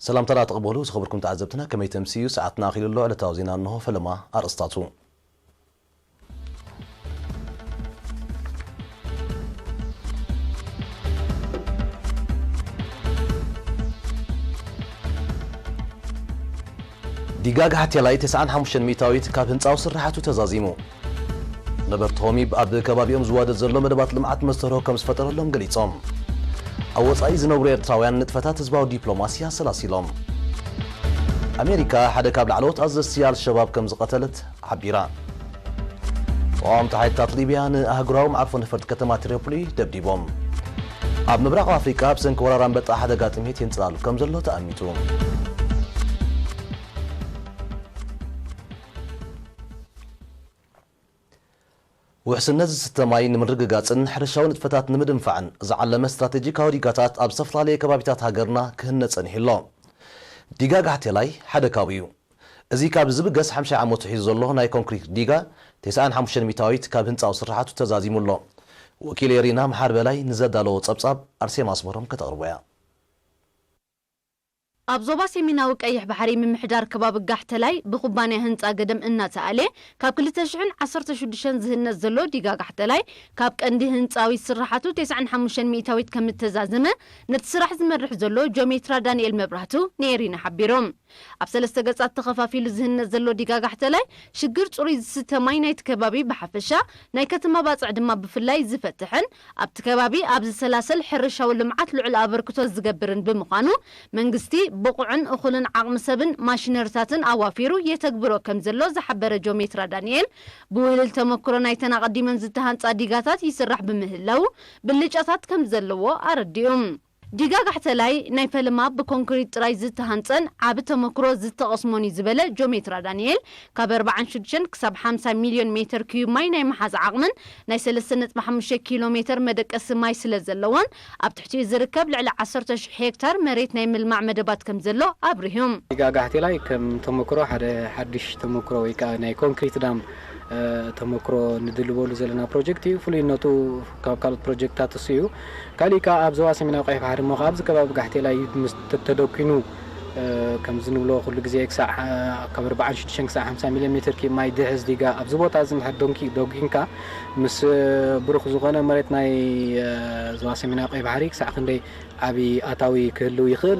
ሰላምታና ተቐበሉ ዝኸበርኩም ተዓዘብትና፣ ከመይ ተምስዩ? ሰዓትና ኣኺሉ ኣሎ። ዕለታዊ ዜና እንሆ። ፈለማ ኣርእስታቱ። ዲጋ ጋሕቴላይ ተስዓን ሓሙሽተን ሚእታዊት ካብ ህንጻዊ ስራሓቱ ተዛዚሙ። ነበርቲ ሆሚብ ኣብ ከባቢኦም ዝዋደድ ዘሎ መደባት ልምዓት መስተርሆ ከም ዝፈጠረሎም ገሊጾም። ኣብ ወጻኢ ዝነብሩ ኤርትራውያን ንጥፈታት ህዝባዊ ዲፕሎማሲ ኣሰላሲሎም። ኣሜሪካ ሓደ ካብ ላዕለዎት ኣዘዝቲ ኣልሸባብ ከም ዝቐተለት ሓቢራ። ተቓወምቲ ሓይልታት ሊብያ ንኣህጉራዊ መዓርፎ ነፈርቲ ከተማ ትሪፖሊ ደብዲቦም። ኣብ ምብራቕ ኣፍሪቃ ብሰንኪ ወራር ኣንበጣ ሓደጋ ጥሜት የንጽላሉ ከም ዘሎ ተኣሚቱ። ውሕስነት ዝስተ ማይ ንምርግጋጽን ሕርሻዊ ንጥፈታት ንምድንፋዕን ዝዓለመ ስትራቴጂካዊ ዲጋታት ኣብ ዝተፈላለየ ከባቢታት ሃገርና ክህነጽ ጸኒሑ ኣሎ። ዲጋ ጋሕቴላይ ሓደ ካብኡ እዩ። እዚ ካብ ዝብገስ ሓምሻይ ዓመቱ ሒዙ ዘሎ ናይ ኮንክሪት ዲጋ፣ ተስዓን ሓሙሽተን ሚእታዊት ካብ ህንጻዊ ስራሓቱ ተዛዚሙ ኣሎ። ወኪል ኤሪና መሓር በላይ ንዘዳለዎ ጸብጻብ ኣርሴማ ኣስመሮም ከተቕርቦ እያ። ኣብ ዞባ ሰሜናዊ ቀይሕ ባሕሪ ምምሕዳር ከባቢ ጋሕተላይ ብኩባንያ ህንጻ ገደም እናተኣልየ ካብ ክልተ ሽሕን ዓሰርተ ሽዱሽተን ዝህነጽ ዘሎ ዲጋ ጋሕተላይ ካብ ቀንዲ ህንጻዊ ስራሓቱ ተስዓን ሓሙሽተን ሚእታዊት ከም እተዛዘመ ነቲ ስራሕ ዝመርሕ ዘሎ ጆሜትራ ዳንኤል መብራህቱ ንኤሪና ሓቢሩ። ኣብ ሰለስተ ገጻት ተኸፋፊሉ ዝህነጽ ዘሎ ዲጋ ጋሕተላይ ሽግር ጽሩይ ዝስተ ማይ ናይቲ ከባቢ ብሓፈሻ ናይ ከተማ ባጽዕ ድማ ብፍላይ ዝፈትሕን ኣብቲ ከባቢ ኣብ ዝሰላሰል ሕርሻዊ ልምዓት ልዑል ኣበርክቶ ዝገብርን ብምዃኑ መንግስቲ ብቑዕን እኹልን ዓቕሚ ሰብን ማሽነሪታትን ኣዋፊሩ የተግብሮ ከም ዘሎ ዝሓበረ ጆሜትራ ዳንኤል ብውህልል ተመክሮ ናይተን ኣቐዲመን ዝተሃንጻ ዲጋታት ይስራሕ ብምህላው ብልጫታት ከም ዘለዎ ኣረዲኡ። ዲጋ ጋሕተላይ ናይ ፈለማ ብኮንክሪት ጥራይ ዝተሃንጸን ዓቢ ተመክሮ ዝተቐስሞን እዩ ዝበለ ጆሜትራ ዳንኤል፣ ካብ ኣርባዓን ሽዱሽተን ክሳብ ሓምሳ ሚልዮን ሜትር ኪዩብ ማይ ናይ መሓዝ ዓቕምን ናይ ሰለስተ ነጥቢ ሓሙሽተ ኪሎ ሜትር መደቀሲ ማይ ስለ ዘለዎን ኣብ ትሕቲኡ ዝርከብ ልዕሊ ዓሰርተ ሽሕ ሄክታር መሬት ናይ ምልማዕ መደባት ከም ዘሎ ኣብሪሁ። ዲጋ ጋሕቴላይ ከም ተመክሮ ሓደ ሓድሽ ተመክሮ ወይ ከዓ ናይ ኮንክሪት ዳም ተመክሮ ንድልበሉ ዘለና ፕሮጀክት እዩ። ፍሉይነቱ ካብ ካልኦት ፕሮጀክትታት እሱ እዩ። ካሊእ ከዓ ኣብ ዞባ ሰሜናዊ ቀይሕ ባሕሪ እሞ ከዓ ኣብዚ ከባቢ ጋሕቴላይ ምስ ተ- ተደኪኑ ከምዚ ንብሎ ኩሉ ግዜ ክሳዕ ካብ ኣርባዓን ሽዱሽተን ክሳብ ሓምሳ ሚልዮን ሜትር ኪብ ማይ ድሕዝ ዲጋ ኣብዚ ቦታ እዚ እንድሕር ዶንኪ ዶጊንካ ምስ ብሩኽ ዝኾነ መሬት ናይ ዞባ ሰሜናዊ ቀይሕ ባሕሪ ክሳዕ ክንደይ ዓብዪ ኣታዊ ክህልው ይኽእል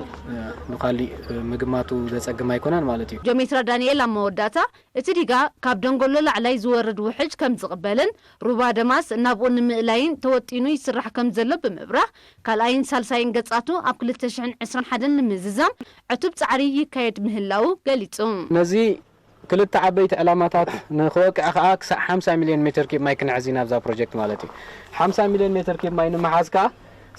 ንኻሊእ ምግማቱ ዘጸግም ኣይኮነን ማለት እዩ። ጆሜትራ ዳንኤል ኣብ መወዳእታ እቲ ዲጋ ካብ ደንጎሎ ላዕላይ ዝወርድ ውሕጅ ከም ዝቕበልን ሩባ ደማስ ናብኡ ንምእላይን ተወጢኑ ይስራሕ ከም ዘሎ ብምብራህ ካልኣይን ሳልሳይን ገጻቱ ኣብ ክልተ ሽሕን ዕስራን ሓደን ንምዝዛም ዕቱብ ጻዕሪ ይካየድ ምህላው ገሊጹ። ነዚ ክልተ ዓበይቲ ዕላማታት ንክወቅዕ ከኣ ክሳዕ ሓምሳ ሚልዮን ሜትር ኪብ ማይ ክንሕዝ ኢና ኣብዛ ፕሮጀክት ማለት እዩ። ሓምሳ ሚልዮን ሜትር ኪብ ማይ ንምሓዝ ከኣ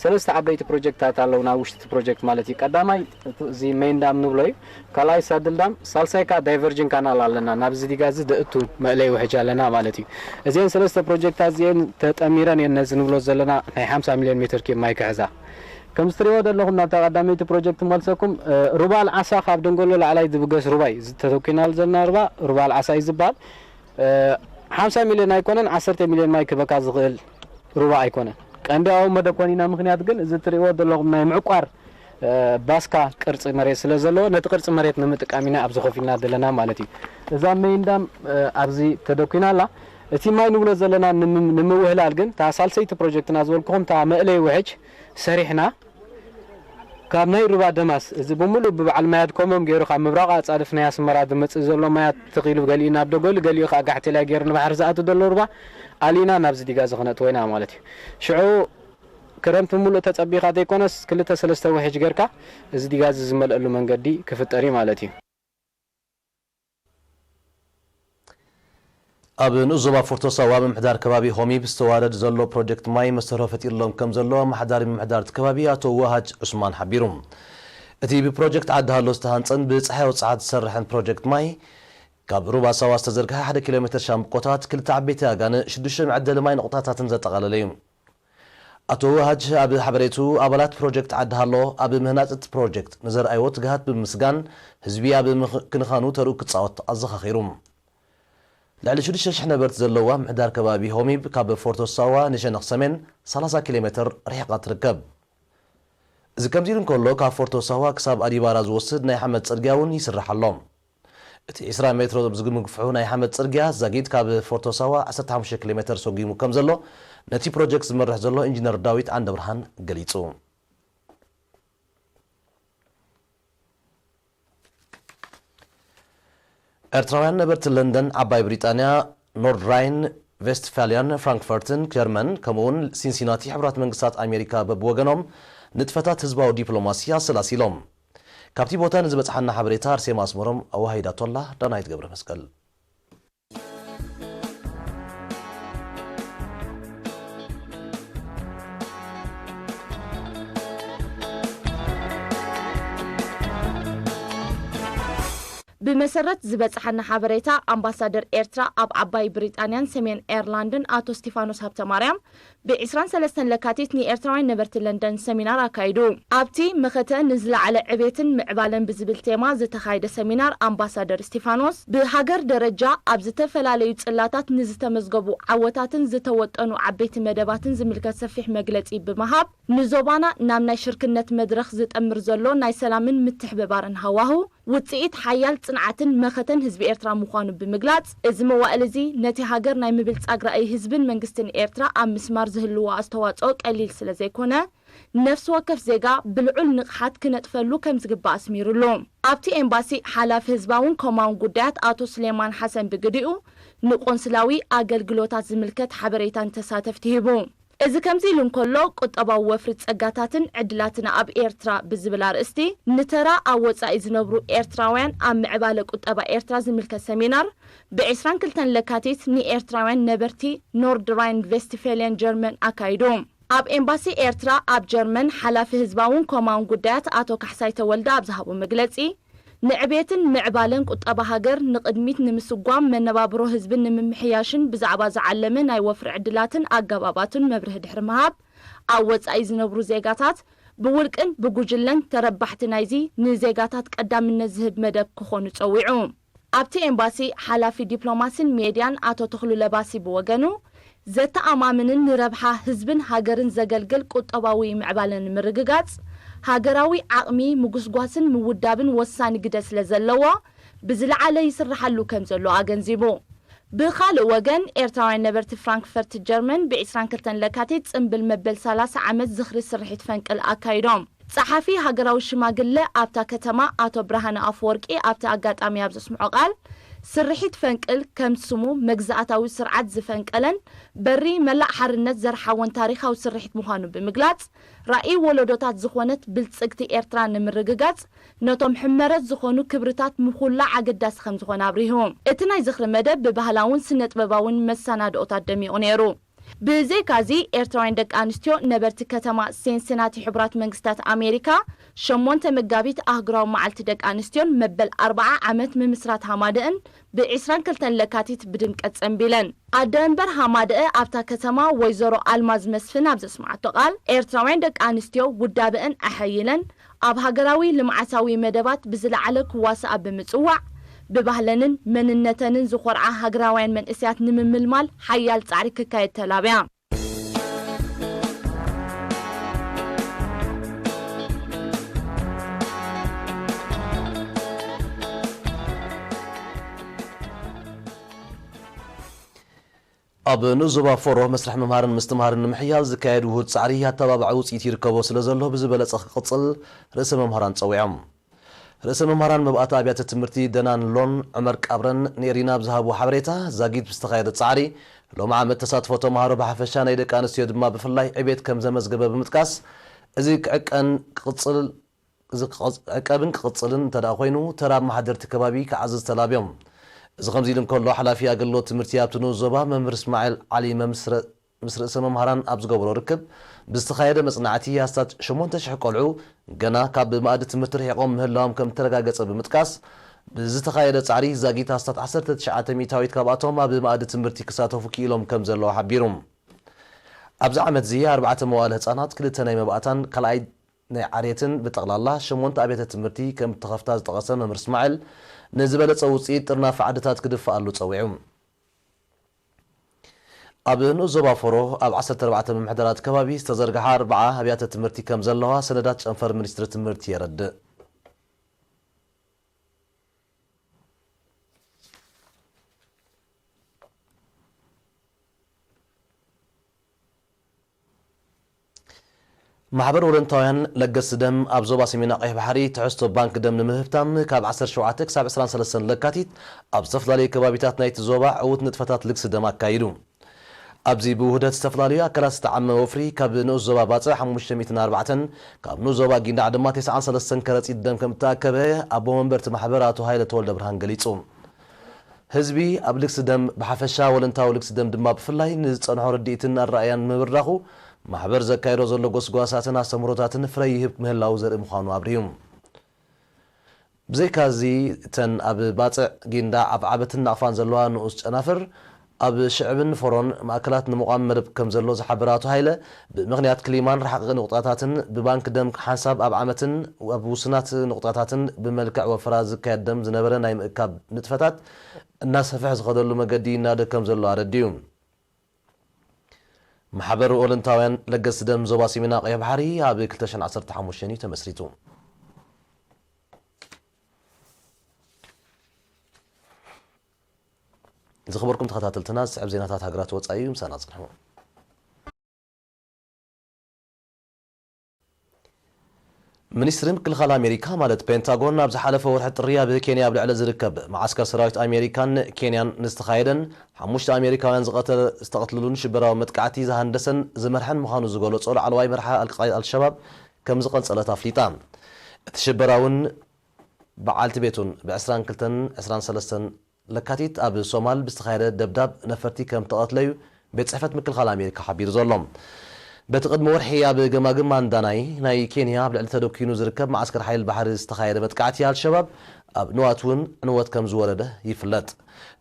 ሰለስተ ዓበይቲ ፕሮጀክትታት ኣለውና ኣብ ውሽጢ እቲ ፕሮጀክት ማለት እዩ። ቀዳማይ እቲ- እዚ ሜን ዳም ንብሎ እዩ። ካልኣይ ሳድል ዳም፣ ሳልሳይ ከኣ ዳይቨርጅን ካናል ኣለና ናብዚ ዲጋ እዚ ደእቱ መእለይ ውሕጅ ኣለና ማለት እዩ። እዚአን ሰለስተ ፕሮጀክታት እዚአን ተጠሚረን እየን ነዚ ንብሎ ዘለና ናይ ሓምሳ ሚልዮን ሜትር ኪብ ማይ ክሕዛ። ከምዚ ትሪእዎ ዘለኹም ናብታ ቀዳመይቲ ፕሮጀክት መልሰኩም እ፣ ሩባ ኣልዓሳ ካብ ደንጎሎ ላዕላይ ዝብገስ ሩባ እዩ። እዚ ተተኪናሉ ዘለና ሩባ ሩባ ኣልዓሳ እዩ ዝበሃል። እ፣ ሓምሳ ሚልዮን ኣይኮነን ዓሰርተ ሚልዮን ማይ ክበካ ዝኽእል ሩባ ኣይኮነን። ቀንዲ ኣብኡ መደኮኒና ምኽንያት ግን እዚ ትሪእዎ ዘለኹም ናይ ምዕቋር እ፣ ባስካ ቅርፂ መሬት ስለ ዘለዎ ነቲ ቅርፂ መሬት ንምጥቃም ኢና ኣብዚ ኮፍ ኢልና ዘለና ማለት እዩ። እዛ ሜይን ዳም እ፣ ኣብዚ ተደኩና ኣላ። እቲ ማይ ንብሎ ዘለና ንምም- ንምውህላል ግን እታ ሳልሰይቲ ፕሮጀክትና ዝበልኩኹም እታ መእለይ ውሕጅ ሰሪሕና ካብ ናይ ሩባ ደማስ እዚ ብምሉእ ብበዓል ማያት ኮሞም ገይሩ ካብ ምብራቕ ኣጻድፍ ናይ ኣስመራ ዝመጽእ ዘሎ ማያት ትኺሉ ገሊኡ ናብ ደጎል ገሊኡ ከዓ ጋሕቴላይ ገይሩ ንባሕሪ ዝኣቱ ዘሎ ሩባ ኣሊና ናብዚ ዲጋ እዚ ክነእትዎ ኢና ማለት እዩ። ሽዑ ክረምቲ ምሉእ ተጸቢኻ ዘይኮነስ ክልተ ሰለስተ ውሕጅ ጌርካ እዚ ዲጋ እዚ ዝመልአሉ መንገዲ ክፍጠር እዩ ማለት እዩ። ኣብ ንኡስ ዞባ ፎርቶ ሳዋ ምምሕዳር ከባቢ ሆሚብ ዝተዋረድ ዘሎ ፕሮጀክት ማይ መስተርሆ ፈጢርሎም ከም ዘሎ ኣመሓዳሪ ምምሕዳር እቲ ከባቢ ኣቶ ወሃጅ ዑስማን ሓቢሩ። እቲ ብፕሮጀክት ዓዲ ሃሎ ዝተሃንጸን ብጸሓይ ወጽዓት ዝሰርሕን ፕሮጀክት ማይ ካብ ሩባ ሳዋ ዝተዘርግሐ ሓደ ኪሎ ሜትር ሻምብቆታት፣ ክልተ ዓበይቲ ኣጋንእ፣ ሽዱሽተ መዐደሊ ማይ ነቑጣታትን ዘጠቓለለ እዩ። ኣቶ ወሃጅ ኣብ ሓበሬቱ ኣባላት ፕሮጀክት ዓዲ ሃሎ ኣብ ምህናጽ እቲ ፕሮጀክት ንዘርኣይዎ ትግሃት ብምስጋን ህዝቢ ኣብ ምክንኻኑ ተርኡ ክጻወት ኣዘኻኺሩ። ልዕሊ ሽዱሽተ ሽሕ ነበርቲ ዘለዋ ምምሕዳር ከባቢ ሆሚብ ካብ ፎርቶ ሳዋ ንሸነኽ ሰሜን ሰላሳ ኪሎ ሜትር ርሒቓ ትርከብ። እዚ ከምዚ ኢሉ እንከሎ፣ ካብ ፎርቶ ሳዋ ክሳብ ኣዲባራ ዝወስድ ናይ ሓመድ ጽርግያ እውን ይስራሕ ኣሎ። እቲ ዕስራ ሜትሮ ዝግምግፍሑ ናይ ሓመድ ጽርግያ ዛጊት ካብ ፎርቶ ሳዋ ዓሰርተ ሓሙሽተ ኪሎ ሜተር ሰጒሙ ከም ዘሎ ነቲ ፕሮጀክት ዝመርሕ ዘሎ ኢንጂነር ዳዊት ዓንደብርሃን ገሊጹ። ኤርትራውያን ነበርቲ ለንደን፣ ዓባይ ብሪጣንያ፣ ኖርድ ራይን ቬስትፋልያን፣ ፍራንክፈርትን ጀርመን፣ ከምኡውን ሲንሲናቲ ሕቡራት መንግስታት ኣሜሪካ በብወገኖም ንጥፈታት ህዝባዊ ዲፕሎማሲ ኣሰላሲሎም። ካብቲ ቦታ ንዝበጽሓና ሓበሬታ ኣርሴማ ኣስመሮም ኣወሃሂዳቶላ። ዳናይት ገብረ መስቀል። ብመሰረት ዝበጽሓና ሓበሬታ፣ ኣምባሳደር ኤርትራ ኣብ ዓባይ ብሪጣንያን ሰሜን ኤርላንድን ኣቶ እስቲፋኖስ ሃብተማርያም፣ ብ ዕስራን ሰለስተን ለካቲት ንኤርትራውያን ነበርቲ ለንደን ሰሚናር ኣካይዱ። ኣብቲ መኸተ ንዝለዓለ ዕቤትን ምዕባለን ብዝብል ቴማ ዝተኻየደ ሰሚናር፣ ኣምባሳደር እስቲፋኖስ፣ ብሃገር ደረጃ ኣብ ዝተፈላለዩ ጽላታት ንዝተመዝገቡ ዓወታትን ዝተወጠኑ ዓበይቲ መደባትን ዝምልከት ሰፊሕ መግለጺ ብምሃብ፣ ንዞባና ናብ ናይ ሽርክነት መድረኽ ዝጠምር ዘሎ ናይ ሰላምን ምትሕብባርን ሃዋሁ፣ ውጽኢት ሓያል ጽንዓትን መኸተን ህዝቢ ኤርትራ ምዃኑ ብምግላጽ፣ እዚ መዋእል እዚ ነቲ ሃገር ናይ ምብልጻግ ራእይ ህዝብን መንግስትን ኤርትራ ኣብ ምስማር ዝህልዎ ኣስተዋጽኦ ቀሊል ስለ ዘይኮነ፣ ነፍሲ ወከፍ ዜጋ ብልዑል ንቕሓት ክነጥፈሉ ከም ዝግባእ ኣስሚሩሉ። ኣብቲ ኤምባሲ ሓላፊ ህዝባውን ኮማውን ጉዳያት ኣቶ ስሌማን ሓሰን ብግዲኡ፣ ንቆንስላዊ ኣገልግሎታት ዝምልከት ሓበሬታ ንተሳተፍቲ ሂቡ። እዚ ከምዚ ኢሉ እንከሎ፣ ቁጠባዊ ወፍሪ ጸጋታትን ዕድላትን ኣብ ኤርትራ ብዝብል ኣርእስቲ፣ ንተራ ኣብ ወጻኢ ዝነብሩ ኤርትራውያን ኣብ ምዕባለ ቁጠባ ኤርትራ ዝምልከት ሰሚናር፣ ብ ዕስራን ክልተን ለካቲት ንኤርትራውያን ነበርቲ ኖርድ ራይን ቬስትፌልያን ጀርመን ኣካይዱ። ኣብ ኤምባሲ ኤርትራ ኣብ ጀርመን ሓላፊ ህዝባውን ኮማውን ጉዳያት ኣቶ ካሕሳይ ተወልደ ኣብ ዝሃቦ መግለጺ፣ ንዕቤትን ምዕባለን ቁጠባ ሃገር ንቕድሚት ንምስጓም፣ መነባብሮ ህዝብን ንምምሕያሽን ብዛዕባ ዝዓለመ ናይ ወፍሪ ዕድላትን ኣገባባቱን መብርሂ ድሕሪ ምሃብ፣ ኣብ ወጻኢ ዝነብሩ ዜጋታት ብውልቅን ብጉጅለን ተረባሕቲ ናይዚ ንዜጋታት ቀዳምነት ዝህብ መደብ ክኾኑ ጸዊዑ። ኣብቲ ኤምባሲ ሓላፊ ዲፕሎማሲን ሜድያን ኣቶ ተኽሉ ለባሲ ብወገኑ፣ ዘተኣማምንን ንረብሓ ህዝብን ሃገርን ዘገልግል ቁጠባዊ ምዕባለ ንምርግጋጽ፣ ሃገራዊ ዓቕሚ ምጉስጓስን ምውዳብን ወሳኒ ግደ ስለ ዘለዎ፣ ብዝለዓለ ይስርሓሉ ከም ዘሎ ኣገንዚቡ። ብኻልእ ወገን፣ ኤርትራውያን ነበርቲ ፍራንክፈርት ጀርመን ብ ዕስራን ክልተን ለካቲት ጽምብል መበል ሰላሳ ዓመት ዝኽሪ ስርሒት ፈንቅል ኣካይዶም። ጸሓፊ ሃገራዊ ሽማግለ ኣብታ ከተማ ኣቶ ብርሃነ ኣፈወርቂ ኣብቲ ኣጋጣሚ ኣብ ዘስምዖ ቃል፣ ስርሒት ፈንቅል ከም ስሙ መግዛእታዊ ስርዓት ዝፈንቀለን በሪ መላእ ሓርነት ዘርሓወን ታሪኻዊ ስርሒት ምዃኑ ብምግላጽ፣ ራእይ ወለዶታት ዝኾነት ብልጽግቲ ኤርትራ ንምርግጋጽ ነቶም ሕመረት ዝኾኑ ክብርታት ምኹላዕ ኣገዳሲ ከም ዝኾነ ኣብሪሁ። እቲ ናይ ዝኽሪ መደብ ብባህላውን ስነ-ጥበባውን መሰናድኦታት ደሚቑ ነይሩ። ብዘይካዚ፣ ኤርትራውያን ደቂ ኣንስትዮ ነበርቲ ከተማ ሲንሲናቲ ሕቡራት መንግስታት ኣሜሪካ፣ ሸሞንተ መጋቢት ኣህጉራዊ መዓልቲ ደቂ ኣንስትዮን መበል ኣርብዓ ዓመት ምምስራት ሃማደእን ብ ዕስራን ክልተን ለካቲት ብድምቀት ጸንቢለን። ኣደ መንበር ሃማደእ ኣብታ ከተማ ወይዘሮ ኣልማዝ መስፍን ኣብ ዘስምዓቶ ቃል፣ ኤርትራውያን ደቂ ኣንስትዮ ውዳበአን ኣሐይለን ኣብ ሃገራዊ ልምዓታዊ መደባት ብዝለዓለ ክዋስኣ ብምጽዋዕ፣ ብባህለንን መንነተንን ዝኾርዓ ሃገራውያን መንእሰያት ንምምልማል ሓያል ጻዕሪ ክካየድ ተላብያ። ኣብ ንኡስ ዞባ ፎሮ መስርሕ ምምሃርን ምስትምሃርን ንምሕያል ዝካየድ ውሁድ ጻዕሪ ኣተባባዒ ውጽኢት ይርከቦ ስለ ዘሎ ብዝበለጸ ክቕጽል ርእሰ መምህራን ጸዊዖም። ርእሰ መምህራን መብኣቲ ኣብያተ ትምህርቲ ደናን ሎን ዑመር ቃብረን ንኤሪና ኣብ ዝሃብዎ ሓበሬታ፣ ዛጊት ብዝተኻየደ ጻዕሪ ሎሚ ዓመት ተሳትፎ ተምሃሮ ብሓፈሻ ናይ ደቂ ኣንስትዮ ድማ ብፍላይ ዕቤት ከም ዘመዝገበ ብምጥቃስ፣ እዚ ክዕቀን ክቕጽል እዚ ክቕጽ- ክዕቀብን ክቕጽልን እንተደኣ ኮይኑ፣ ተራ ኣመሓደርቲ ከባቢ ክዓዝዝ ተላብዮም። እዚ ከምዚ ኢሉ እንከሎ፣ ሓላፊ ኣገልግሎት ትምህርቲ ኣብቲ ንኡስ ዞባ መምህር እስማዒል ዓሊ መምስረ ምስ ርእሰ መምህራን ኣብ ዝገበሮ ርክብ፣ ብዝተኻየደ መጽናዕቲ ኣስታት ሸሞንተ ሽሕ ቆልዑ ገና ካብ መኣዲ ትምህርቲ ርሒቖም ምህላዎም ከም እተረጋገጸ ብምጥቃስ፣ ብዝተኻየደ ጻዕሪ ዛጊት ኣስታት ዓሰርተ ትሽዓተ ሚእታዊት ካብኣቶም ኣብ መኣዲ ትምህርቲ ክሳተፉ ክኢሎም ከም ዘለዉ ሓቢሩ። ኣብዚ ዓመት እዚ ኣርባዕተ መዋእለ ህጻናት፣ ክልተ ናይ መባእታን ካልኣይ ናይ ዓርየትን ብጠቕላላ ሸሞንተ ኣብያተ ትምህርቲ ከም እተኸፍታ ዝጠቐሰ መምህር እስማዒል፣ ንዝበለጸ ውጽኢት ጥርናፈ ዓድታት ክድፈኣሉ ጸዊዑ። ኣብ ንኡስ ዞባ ፎሮ ኣብ ዓሰርተ ኣርባዕተ ምምሕዳራት ከባቢ ዝተዘርግሓ ኣርብዓ ኣብያተ ትምህርቲ ከም ዘለዋ ሰነዳት ጨንፈር ሚኒስትሪ ትምህርቲ የረድእ። ማሕበር ወለንታውያን ለገስቲ ደም ኣብ ዞባ ሰሜናዊ ቀይሕ ባሕሪ ትሕዝቶ ባንክ ደም ንምህብታም ካብ ዓሰርተ ሸውዓተ ክሳብ ዕስራን ሰለስተን ለካቲት ኣብ ዝተፈላለዩ ከባቢታት ናይቲ ዞባ ዕዉት ንጥፈታት ልግሲ ደም ኣካይዱ። ኣብዚ ብውህደት ዝተፈላለዩ ኣካላት ዝተዓመ ወፍሪ ካብ ንኡስ ዞባ ባጽዕ ሓሙሽተ ሚእትን ኣርባዕተን፣ ካብ ንኡስ ዞባ ጊንዳዕ ድማ ተስዓን ሰለስተን ከረጺት ደም ከም እተኣከበ ኣቦ መንበርቲ ማሕበር ኣቶ ሃይለ ተወልደ ብርሃን ገሊጹ። ህዝቢ ኣብ ልግሲ ደም ብሓፈሻ፣ ወለንታዊ ልግሲ ደም ድማ ብፍላይ ንዝጸንሖ ርድኢትን ኣረኣእያን ምብራኹ፣ ማሕበር ዘካየዶ ዘሎ ጎስጓሳትን ኣስተምህሮታትን ፍረ ይህብ ምህላዉ ዘርኢ ምዃኑ ኣብሪሁ። ብዘይካዚ፣ እተን ኣብ ባጽዕ፣ ጊንዳዕ፣ ኣፍዓበትን ናቕፋን ዘለዋ ንኡስ ጨናፍር፣ ኣብ ሽዕብን ፎሮን ማእከላት ንምቋም መደብ ከም ዘሎ ዝሓበረ ኣቶ ሃይለ፣ ብምኽንያት ክሊማን ርሓቕ ንቑጣታትን ብባንክ ደም ሓንሳብ ኣብ ዓመትን ኣብ ውሱናት ንቑጣታትን ብመልክዕ ወፈራ ዝካየድ ደም ዝነበረ ናይ ምእካብ ንጥፈታት እናሰፍሐ ዝኸደሉ መገዲ ይናደ ከም ዘሎ ኣረዲኡ። ማሕበር ኦለንታውያን ለገስቲ ደም ዞባ ሰሜናዊ ቀይሕ ባሕሪ ኣብ ክልተ ሽሕን ዓሰርተ ሓሙሽተን እዩ ተመስሪቱ። ዝኸበርኩም ተኸታተልትና፣ ዝስዕብ ዜናታት ሃገራት ወጻኢ እዩ። ምሳና ጽንሑ። ሚኒስትሪ ምክልኻል ኣሜሪካ ማለት ፔንታጎን ኣብ ዝሓለፈ ወርሒ ጥሪ ኣብ ኬንያ ኣብ ልዕሊ ዝርከብ መዓስከር ሰራዊት ኣሜሪካን ኬንያን ንዝተኻየደን ሓሙሽተ ኣሜሪካውያን ዝቐተ-፣ ዝተቐትልሉን ሽበራዊ መጥቃዕቲ ዝሃንደሰን ዝመርሐን ምዃኑ ዝገለጾ ላዕለዋይ መርሓ ኣልቃ-፣ ኣልሸባብ ከም ዝቐንጸለት ኣፍሊጣ። እቲ ሽበራውን በዓልቲ ቤቱን ብ ዕስራን ክልተን ዕስራን ሰለስተን ለካቲት ኣብ ሶማል ብዝተኻየደ ደብዳብ ነፈርቲ ከም ተቐትለዩ ቤት ጽሕፈት ምክልኻል ኣሜሪካ ሓቢሩ ዘሎ። በቲ ቅድሚ ወርሒ ኣብ ገማግም ማንዳናይ ናይ ኬንያ ኣብ ልዕሊ ተደኪኑ ዝርከብ መዓስከር ሓይሊ ባሕሪ ዝተኻየደ መጥቃዕቲ ኣልሸባብ ኣብ ንዋት እውን ዕንወት ከም ዝወረደ ይፍለጥ።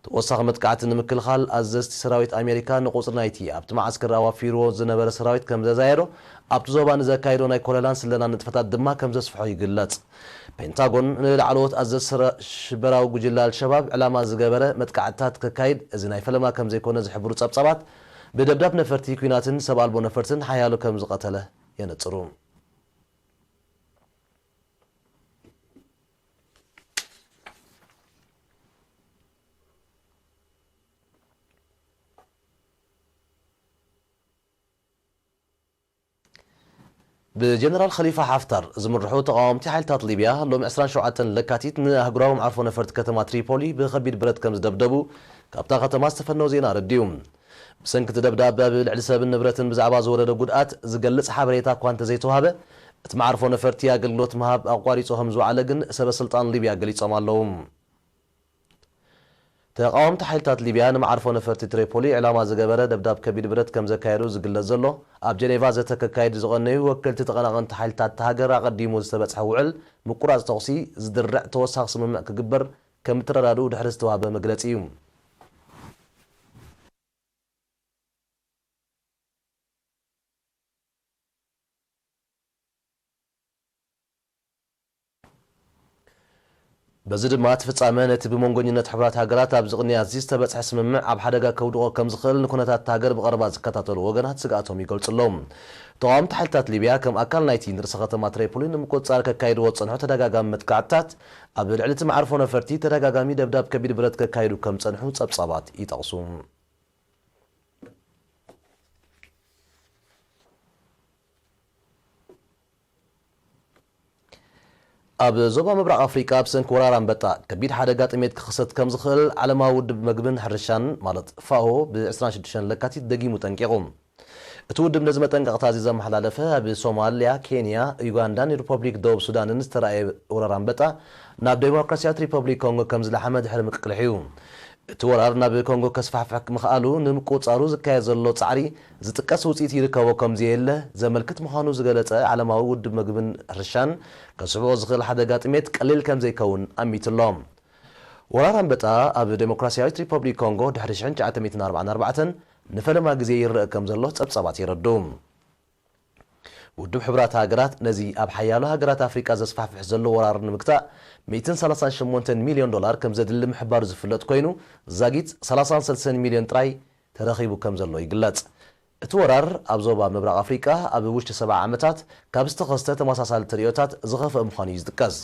ተወሳኺ መጥቃዕቲ ንምክልኻል ኣዘዝቲ ሰራዊት ኣሜሪካ ንቁጽሪ ናይቲ ኣብቲ መዓስከር ኣዋፊርዎ ዝነበረ ሰራዊት ከም ዘዛየዶ ኣብቲ ዞባ ንዘካየዶ ናይ ኮለላን ስለላን ንጥፈታት ድማ ከም ዘስፍሖ ይግለጽ። ፔንታጎን ንላዕለዎት ኣዘዝቲ ሰራ-፣ ሽበራዊ ጉጅለ ኣልሸባብ ዕላማ ዝገበረ መጥቃዕትታት ከካይድ እዚ ናይ ፈለማ ከም ዘይኮነ ዝሕብሩ ጸብጻባት፣ ብደብዳብ ነፈርቲ ኲናትን ሰብ ኣልቦ ነፈርትን ሓያሎ ከም ዝቐተለ የነጽሩ። ብጀነራል ኸሊፋ ሓፍታር ዝምርሑ ተቓወምቲ ሓይልታት ሊብያ ሎሚ ዕስራን ሸውዓተን ለካቲት ንኣህጉራዊ መዓርፎ ነፈርቲ ከተማ ትሪፖሊ ብኸቢድ ብረት ከም ዝደብደቡ ካብታ ከተማ ዝተፈነወ ዜና ኣረዲኡ። ብሰንኪ እቲ ደብዳብ ኣብ ልዕሊ ሰብን ንብረትን ብዛዕባ ዝወረደ ጉድኣት ዝገልጽ ሓበሬታ እኳ እንተዘይተዋህበ፣ እቲ መዓርፎ ነፈርቲ ኣገልግሎት ምሃብ ኣቋሪጹ ከም ዝወዓለ ግን ሰበ ስልጣን ሊብያ ገሊጾም ኣለዉ። ተቓወምቲ ሓይልታት ሊብያ ንመዓርፎ ነፈርቲ ትሪፖሊ ዕላማ ዝገበረ ደብዳብ ከቢድ ብረት ከም ዘካየዱ ዝግለጽ ዘሎ፣ ኣብ ጀኔቫ ዘተ ከካይድ ዝቐነዩ ወከልቲ ተቐናቐንቲ ሓይልታት እታ ሃገር ኣቐዲሙ ዝተበጽሐ ውዕል ምቁራጽ ተኹሲ ዝድርዕ ተወሳኺ ስምምዕ ክግበር ከም እተረዳድኡ ድሕሪ ዝተዋህበ መግለጺ እዩ። በዚ ድማ እቲ ፍጻመ ነቲ ብመንጎኝነት ሕቡራት ሃገራት ኣብዚ ቅንያት እዚ ዝተበጽሐ ስምምዕ ኣብ ሓደጋ ከውድቖ ከም ዝኽእል ንኩነታት እታ ሃገር ብቐረባ ዝከታተሉ ወገናት ስግኣቶም ይገልጹ ኣለዉ። ተቓወምቲ ሓይልታት ሊብያ ከም ኣካል ናይቲ ንርእሰ ከተማ ትሪፖሊ ንምቁጽጻር ከካይድዎ ዝጸንሑ ተደጋጋሚ መጥቃዕትታት ኣብ ልዕሊ እቲ መዓርፎ ነፈርቲ ተደጋጋሚ ደብዳብ ከቢድ ብረት ከካይዱ ከም ዝጸንሑ ጸብጻባት ይጠቕሱ። ኣብ ዞባ ምብራቕ ኣፍሪቃ ብሰንኪ ወራር ኣንበጣ ከቢድ ሓደጋ ጥሜት ክኽሰት ከም ዝኽእል ዓለማዊ ውድብ መግብን ሕርሻን ማለት ፋኦ ብ ዕስራን ሽዱሽተን ለካቲት ደጊሙ ጠንቂቑ። እቲ ውድብ ነዚ መጠንቀቕታ እዚ ዘመሓላለፈ ኣብ ሶማልያ፣ ኬንያ፣ ዩጋንዳን ሪፐብሊክ ደቡብ ሱዳንን ዝተራእየ ወራር ኣንበጣ ናብ ዴሞክራሲያዊት ሪፐብሊክ ኮንጎ ከም ዝለሓመ ድሕሪ ምቅልሕ እዩ። እቲ ወራር ናብ ኮንጎ ከስፋሕፍሕ ምኽኣሉ ንምቁጽጻሩ ዝካየድ ዘሎ ጻዕሪ ዝጥቀስ ውጽኢት ይርከቦ ከም ዘየለ ዘመልክት ምዃኑ ዝገለጸ ዓለማዊ ውድብ መግብን ሕርሻን፣ ከስዕቦ ዝኽእል ሓደጋ ጥሜት ቀሊል ከም ዘይከውን ኣሚቱ ኣሎ። ወራር ኣንበጣ ኣብ ዴሞክራሲያዊት ሪፐብሊክ ኮንጎ ድሕሪ ሽሕን ትሽዓተ ሚእትን ኣርባዓን ኣርባዕተን ንፈለማ ግዜ ይረአ ከም ዘሎ ጸብጻባት የረድኡ። ውድብ ሕቡራት ሃገራት ነዚ ኣብ ሓያሎ ሃገራት ኣፍሪቃ ዘስፋሕፍሕ ዘሎ ወራር ንምግታእ ሚእትን ሰላሳን ሸሞንተን ሚልዮን ዶላር ከም ዘድሊ ምሕባሩ ዝፍለጥ ኮይኑ፣ ዛጊት ሰላሳን ሰለስተን ሚልዮን ጥራይ ተረኺቡ ከም ዘሎ ይግለጽ። እቲ ወራር ኣብ ዞባ ምብራቕ ኣፍሪቃ ኣብ ውሽጢ ሰብዓ ዓመታት ካብ ዝተኸስተ ተመሳሳሊ ተርእዮታት ዝኸፍአ ምዃኑ እዩ ዝጥቀስ።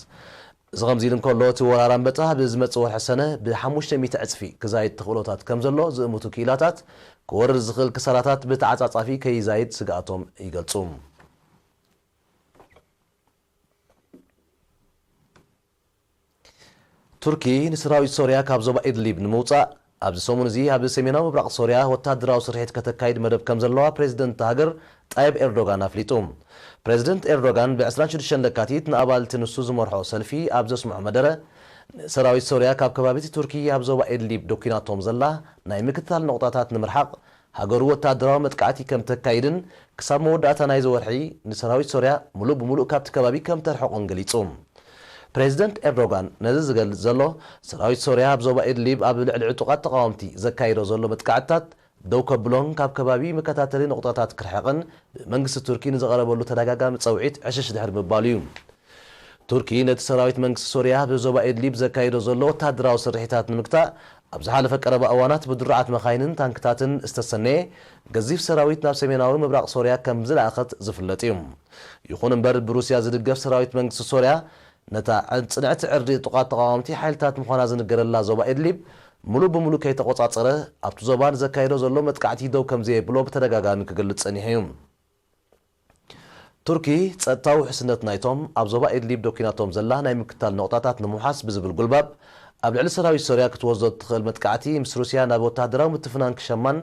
እዚ ከምዚ ኢሉ እንከሎ፣ እቲ ወራር ኣንበጣ ኣብ ዝመጽእ ወርሒ ሰነ ብ ሓሙሽተ ሚእቲ ዕጽፊ ክዛይድ ተኽእሎታት ከም ዘሎ ዝእምቱ ክኢላታት፣ ክወርድ ዝኽእል ክሳራታት ብተዓጻጻፊ ከይዛይድ ስግኣቶም ይገልጹ። ቱርኪ ንሰራዊት ሶርያ ካብ ዞባ ኢድሊብ ንምውጻእ ኣብዚ ሰሙን እዚ ኣብ ሰሜናዊ ምብራቕ ሶርያ ወታደራዊ ስርሒት ከተካይድ መደብ ከም ዘለዋ ፕሬዝደንት እታ ሃገር ጣይብ ኤርዶጋን ኣፍሊጡ። ፕሬዝደንት ኤርዶጋን ብ ዕስራን ሽዱሽተን ለካቲት ንኣባልቲ ንሱ ዝመርሖ ሰልፊ ኣብ ዘስምዖ መደረ፣ ንሰራዊት ሶርያ ካብ ከባቢቲ ቱርኪ ኣብ ዞባ ኢድሊብ ዶኪናቶም ዘላ ናይ ምክትታል ነቑጣታት ንምርሓቕ ሃገሩ ወታደራዊ መጥቃዕቲ ከም ተካይድን ክሳብ መወዳእታ ናይዚ ወርሒ ንሰራዊት ሶርያ ምሉእ ብምሉእ ካብቲ ከባቢ ከም ተርሕቑን ገሊጹ። ፕሬዝደንት ኤርዶጋን ነዚ ዝገልጽ ዘሎ፣ ሰራዊት ሶርያ ኣብ ዞባ ኢድሊብ ኣብ ልዕሊ ዕጡቓት ተቓወምቲ ዘካይዶ ዘሎ መጥቃዕትታት ደው ከብሎን ካብ ከባቢ መከታተሊ ነቑጣታት ክርሕቕን ብመንግስቲ ቱርኪ ንዝቐረበሉ ተደጋጋሚ ጸውዒት ዕሽሽ ድሕሪ ምባሉ እዩ። ቱርኪ ነቲ ሰራዊት መንግስቲ ሶርያ ብዞባ ኢድሊብ ዘካይዶ ዘሎ ወታደራዊ ስርሒታት ንምግታእ ኣብ ዝሓለፈ ቀረባ እዋናት ብድሩዓት መኻይንን ታንክታትን ዝተሰነየ ገዚፍ ሰራዊት ናብ ሰሜናዊ ምብራቕ ሶርያ ከም ዝለኣኸት ዝፍለጥ እዩ። ይኹን እምበር ብሩስያ ዝድገፍ ሰራዊት መንግስቲ ሶርያ ነታ ጽንዕቲ ዕርዲ ዕጡቓት ተቓወምቲ ሓይልታት ምዃና ዝንገረላ ዞባ ኢድሊብ ምሉእ ብምሉእ ከይተቖጻጸረ ኣብቲ ዞባ ንዘካየዶ ዘሎ መጥቃዕቲ ደው ከም ዘየብሎ ብተደጋጋሚ ክገልጽ ጸኒሑ እዩ። ቱርኪ ጸጥታዊ ውሕስነት ናይቶም ኣብ ዞባ ኢድሊብ ዶኪናቶም ዘላ ናይ ምክትታል ነቑጣታት ንምውሓስ ብዝብል ጉልባብ ኣብ ልዕሊ ሰራዊት ሶርያ ክትወስዶ እትኽእል መጥቃዕቲ ምስ ሩስያ ናብ ወታደራዊ ምትፍናን ክሸማን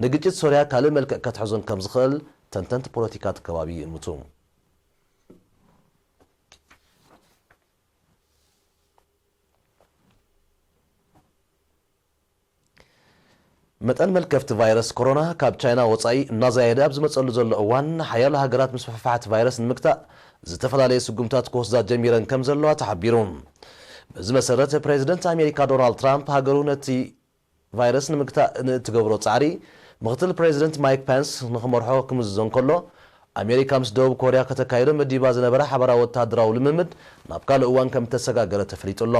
ንግጭት ሶርያ ካልእ መልክዕ ከትሕዞን ከም ዝኽእል ተንተንቲ ፖለቲካ እቲ ከባቢ ይእምቱ። መጠን መልከፍቲ ቫይረስ ኮሮና ካብ ቻይና ወጻኢ እናዛየደ ኣብ ዝመጸሉ ዘሎ እዋን፣ ሓያሎ ሃገራት ምስፍሕፋሕ እቲ ቫይረስ ንምግታእ ዝተፈላለየ ስጉምታት ክወስዳ ጀሚረን ከም ዘለዋ ተሓቢሩ። በዚ መሰረት፣ ፕሬዚደንት ኣሜሪካ ዶናልድ ትራምፕ ሃገሩ ነቲ ቫይረስ ንምግታእ ንእትገብሮ ጻዕሪ ምኽትል ፕሬዚደንት ማይክ ፐንስ ንኽመርሖ ክምዝዞ እንከሎ፣ ኣሜሪካ ምስ ደቡብ ኮርያ ከተካይዶ መዲባ ዝነበራ ሓባራዊ ወታደራዊ ልምምድ ናብ ካልእ እዋን ከም እተሰጋገረ ተፈሊጡ ኣሎ።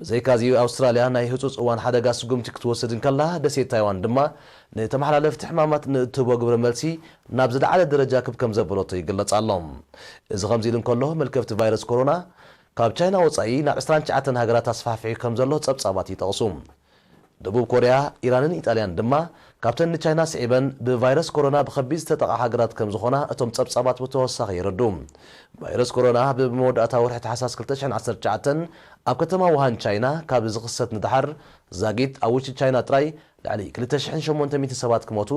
ብዘይካዚ፣ ኣውስትራልያ ናይ ህጹጽ እዋን ሓደጋ ስጉምቲ ክትወስድ እንከላ፣ ደሴት ታይዋን ድማ ንተመሓላለፍቲ ሕማማት ንእትህቦ ግብረ መልሲ ናብ ዝለዓለ ደረጃ ክብ ከም ዘበለቶ ይግለጽ ኣሎ። እዚ ከምዚ ኢሉ እንከሎ፣ መልከፍቲ ቫይረስ ኮሮና ካብ ቻይና ወጻኢ ናብ ዕስራን ትሽዓተን ሃገራት ኣስፋሕፊሑ ከም ዘሎ ጸብጻባት ይጠቕሱ። ደቡብ ኮርያ፣ ኢራንን ኢጣልያን ድማ ካብተን ንቻይና ስዒበን ብቫይረስ ኮሮና ብኸቢድ ዝተጠቕዓ ሃገራት ከም ዝኾና እቶም ጸብጻባት ብተወሳኺ የረዱ። ቫይረስ ኮሮና ብመወዳእታ ወርሒ ታሕሳስ ክልተ ሽሕን ዓሰርተ ትሽዓተን ኣብ ከተማ ውሃን ቻይና ካብ ዝኽሰት ንደሓር፣ ዛጊት ኣብ ውሽጢ ቻይና ጥራይ ልዕሊ ክልተ ሽሕን ሸሞንተ ሚእትን ሰባት ክሞቱ፣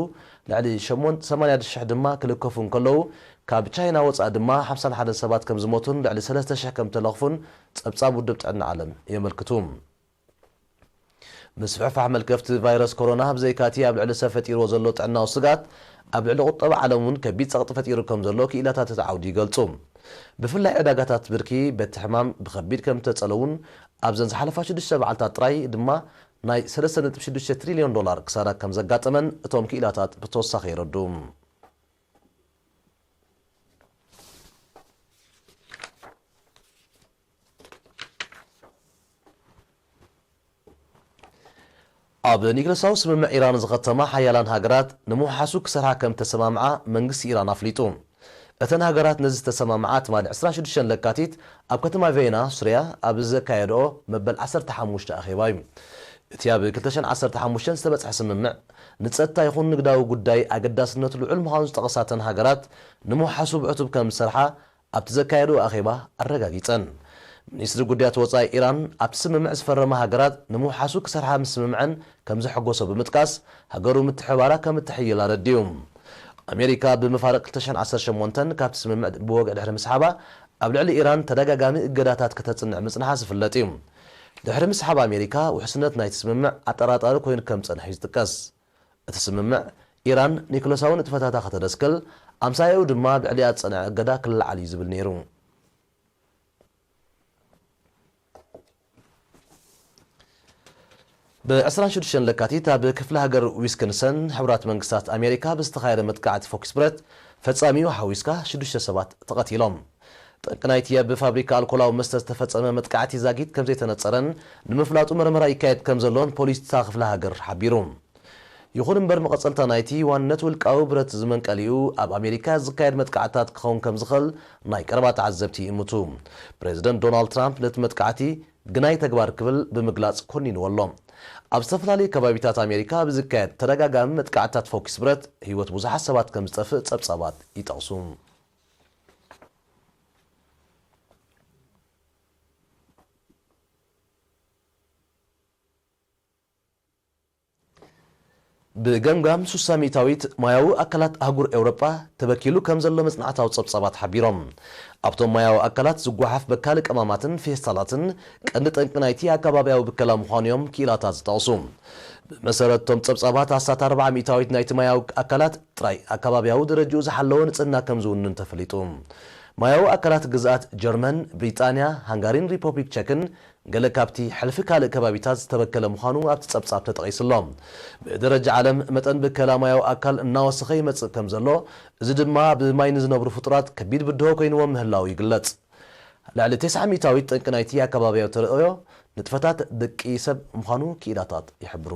ልዕሊ ሸሞን-፣ ሰማንያ ሽሕ ድማ ክልከፉ እንከለዉ፣ ካብ ቻይና ወጻኢ ድማ ሓምሳን ሓደን ሰባት ከም ዝሞቱን ልዕሊ ሰለስተ ሽሕ ከም ተለኽፉን ጸብጻብ ውድብ ጥዕና ዓለም የመልክቱ። ምስፍሕፋሕ መልከፍቲ ቫይረስ ኮሮና ብዘይካቲ ኣብ ልዕሊ ሰብ ፈጢርዎ ዘሎ ጥዕናዊ ስግኣት፣ ኣብ ልዕሊ ቁጠባ ዓለም እውን ከቢድ ጸቕጢ ፈጢሩ ከም ዘሎ ክኢላታት እቲ ዓውዲ ይገልጹ። ብፍላይ ዕዳጋታት ብርኪ በቲ ሕማም ብኸቢድ ከም እተጸለዉን ኣብዘን ዝሓለፋ ሽዱሽተ መዓልታት ጥራይ ድማ ናይ ሰለስተ ነጥቢ ሽዱሽተ ትሪልዮን ዶላር ክሳራ ከም ዘጋጠመን እቶም ክኢላታት ብተወሳኺ የረዱ። ኣብ ኒክለሳዊ ስምምዕ ኢራን ዝኸተማ ሓያላን ሃገራት ንምውሓሱ ክሰርሓ ከም ተሰማምዓ መንግስቲ ኢራን ኣፍሊጡ። እተን ሃገራት ነዚ ዝተሰማምዓ ትማሊ ዕስራን ሽዱሽተን ለካቲት ኣብ ከተማ ቬና፣ ኣውስትርያ ኣብ ዘካየድኦ መበል ዓሰርተ ሓሙሽተ ኣኼባ እዩ። እቲ ኣብ ክልተ ሽሕን ዓሰርተ ሓሙሽተን ዝተበጽሐ ስምምዕ፣ ንጸጥታ ይኹን ንግዳዊ ጉዳይ ኣገዳስነቱ ልዑል ምዃኑ ዝጠቐሳ እተን ሃገራት፣ ንምውሓሱ ብዕቱብ ከም ዝሰርሓ ኣብቲ ዘካየድኦ ኣኼባ ኣረጋጊጸን። ሚኒስትሪ ጉዳያት ወጻኢ ኢራን፣ ኣብቲ ስምምዕ ዝፈረማ ሃገራት ንምውሓሱ ክሰርሓ ምስምምዐን ከም ዘሐጎሶ ብምጥቃስ፣ ሃገሩ ምትሕብባራ ከም እትሕይል ኣረዲኡ። ኣሜሪካ፣ ብመፋርቕ ክልተ ሽሕን ዓሰርተ ሸሞንተን ካብቲ ስምምዕ ብወግዒ ድሕሪ ምስሓባ፣ ኣብ ልዕሊ ኢራን ተደጋጋሚ እገዳታት ከተጽንዕ ምጽንሓ ዝፍለጥ እዩ። ድሕሪ ምስሓብ ኣሜሪካ፣ ውሕስነት ናይቲ ስምምዕ ኣጠራጣሪ ኮይኑ ከም ዝጸንሐ እዩ ዝጥቀስ። እቲ ስምምዕ፣ ኢራን ኒክለሳዊ ንጥፈታታ ከተደስክል፣ ኣምሳያኡ ድማ ኣብ ልዕሊኣ ዝጸንዐ እገዳ ክለዓል እዩ ዝብል ነይሩ። ብ ዕስራን ሽዱሽተን ለካቲት ኣብ ክፍለ ሃገር ዊስኮንሰን፣ ሕቡራት መንግስታት ኣሜሪካ ብዝተኻየደ መጥቃዕቲ ፎክስ ብረት፣ ፈጻሚኡ ሓዊስካ ሽዱሽተ ሰባት ተቐቲሎም። ጠንቂ ናይቲ ኣብ ፋብሪካ ኣልኮላዊ መስተ ዝተፈጸመ መጥቃዕቲ ዛጊት ከም ዘይተነጸረን ንምፍላጡ መርመራ ይካየድ ከም ዘሎን ፖሊስ እታ ክፍለ ሃገር ሓቢሩ። ይኹን እምበር፣ መቐጸልታ ናይቲ ዋንነት ውልቃዊ ብረት ዝመንቀሊኡ ኣብ ኣሜሪካ ዝካየድ መጥቃዕትታት ክኸውን ከም ዝኽእል ናይ ቀረባ ተዓዘብቲ ይእምቱ። ፕሬዚደንት ዶናልድ ትራምፕ ነቲ መጥቃዕቲ ግናይ ተግባር ክብል ብምግላጽ ኮኒንዎ ኣሎ። ኣብ ዝተፈላለዩ ከባቢታት ኣሜሪካ ብዝካየድ ተደጋጋሚ መጥቃዕትታት ፈኲስ ብረት፣ ህይወት ብዙሓት ሰባት ከም ዝጠፍእ ጸብጻባት ይጠቕሱ። ብገምጋም ሱሳ ሚእታዊት ማያዊ ኣካላት ኣህጉር ኤውሮጳ ተበኪሉ ከም ዘሎ መጽናዕታዊ ጸብጻባት ሓቢሮም። ኣብቶም ማያዊ ኣካላት ዝጓሓፍ በካሊ ቀማማትን ፌስታላትን ቀንዲ ጠንቂ ናይቲ ኣከባብያዊ ብከላ ምዃኑ እዮም ክኢላታት ዝጠቕሱ። ብመሰረት እቶም ጸብጻባት፣ ኣስታት ኣርብዓ ሚእታዊት ናይቲ ማያዊ ኣካላት ጥራይ ኣከባብያዊ ደረጃኡ ዝሓለወ ንጽህና ከም ዝውንን ተፈሊጡ። ማያዊ ኣካላት ግዝኣት ጀርመን፣ ብሪጣንያ፣ ሃንጋሪን ሪፐብሊክ ቸክን ገለ ካብቲ ሕልፊ ካልእ ከባቢታት ዝተበከለ ምዃኑ ኣብቲ ጸብጻብ ተጠቒሱ ኣሎ። ብደረጃ ዓለም መጠን ብከላ ማያዊ ኣካል እናወሰኸ ይመጽእ ከም ዘሎ፣ እዚ ድማ ብማይ ንዝነብሩ ፍጡራት ከቢድ ብድሆ ኮይንዎም ምህላዉ ይግለጽ። ልዕሊ ተስዓ ሚእታዊት ጠንቂ ናይቲ ኣከባብያዊ ተርእዮ ንጥፈታት ደቂ ሰብ ምዃኑ ክኢላታት ይሕብሩ።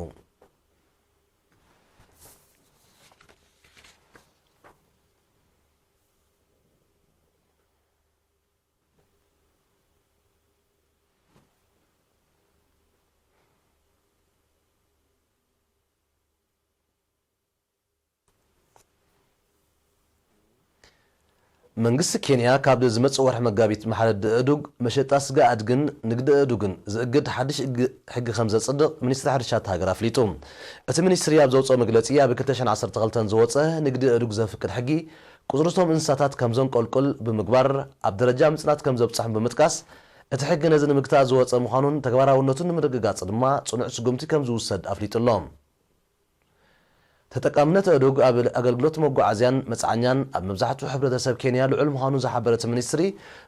መንግስቲ ኬንያ ካብ ዝመጽእ ወርሒ መጋቢት ማሕረዲ ኣእዱግ፣ መሸጣ ስጋ ኣድግን ንግዲ ኣእዱግን ዝእግድ ሓድሽ ሕጊ፣ ሕጊ ከም ዘጽድቕ ሚኒስትሪ ሕርሻ እታ ሃገር ኣፍሊጡ። እቲ ሚኒስትሪ ኣብ ዘውጽኦ መግለጺ፣ ኣብ ክልተ ሽሕን ዓሰርተ ክልተን ዝወጸ ንግዲ ኣእዱግ ዘፍቅድ ሕጊ፣ ቁጽሪ እቶም እንስሳታት ከም ዘንቆልቁል ብምግባር፣ ኣብ ደረጃ ምጽናት ከም ዘብጽሖም ብምጥቃስ፣ እቲ ሕጊ ነዚ ንምግታእ ዝወጸ ምዃኑን ተግባራውነቱን ንምርግጋጽ ድማ ጽኑዕ ስጉምቲ ከም ዝውሰድ ኣፍሊጡ ኣሎ። ተጠቃምነት ኣእዱግ ኣብ ኣገልግሎት መጓዓዝያን መጽዓኛን ኣብ መብዛሕትኡ ሕብረተሰብ ኬንያ ልዑል ምዃኑ ዝሓበረ እቲ ሚኒስትሪ፣